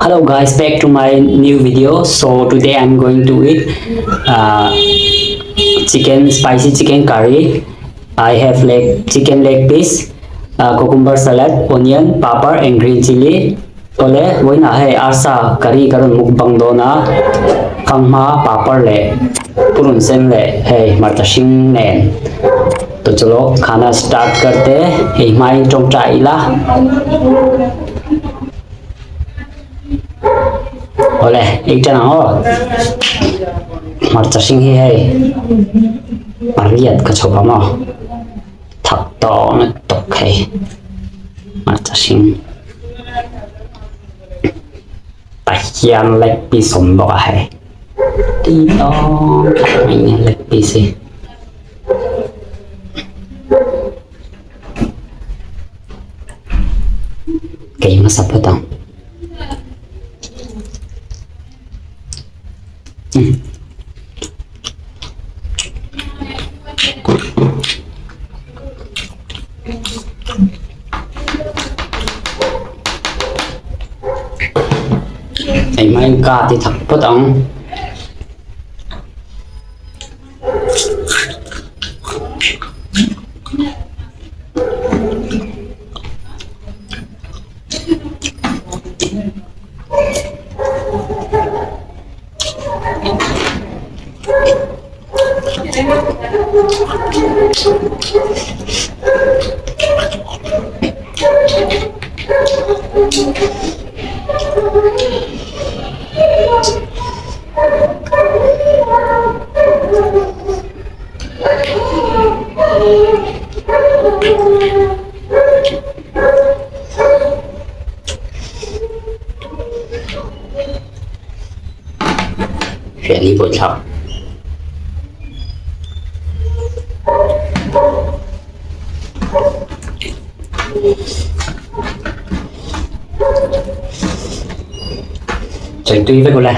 Hello guys, back to my new video. So today I'm going to eat uh, chicken spicy chicken curry. I have leg chicken leg piece, uh, cucumber salad, onion, pepper and green chili. Ole vawiinah hei arsa curry ka rawn mukbang dawn a, fanghma papar leh purun sen leh hei hmarcha hring nen to chalo khana start karte hei hmain tawngtai ila. Awle ei tan ang aw hmarcha hring hi hei pariat ka chhawp ang aw thak tawng lutuk hei hmarcha hring Pathian leg piece awm bawk a hei tui tawng tak mai a ni leg piece hi. Kei hmasa phawt ang. Hei hmain ka ti thak phawt ang. Fiah ni pawh thlak. Cheng tui vek ule.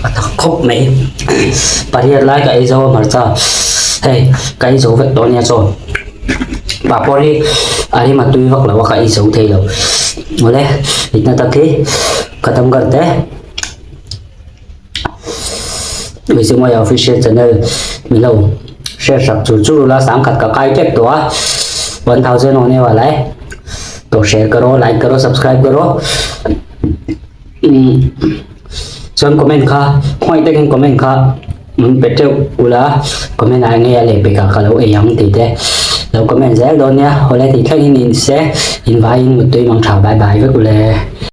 A tak khawp mai pariat lai ka ei zo a hmarcha hei ka ei zo vek tawh ania chaw papawr hi a rem a tui vak lo a ka ei zo thei lo awle itna tak hi ka tam kar te Mizimawia official channel milo share sak chur chur ula sangkhat ka kai tep tawh a 1000 hone wala hai to share karo like karo subscribe karo chuan comment kha khawngaih takin comment kha min pe teuh ula comment ah enge a leh pekah ka lo ei ang tih te lo comment zel dawn nia awle tih thlengin in se in vaiin muttui mang tha bye bye vek ule.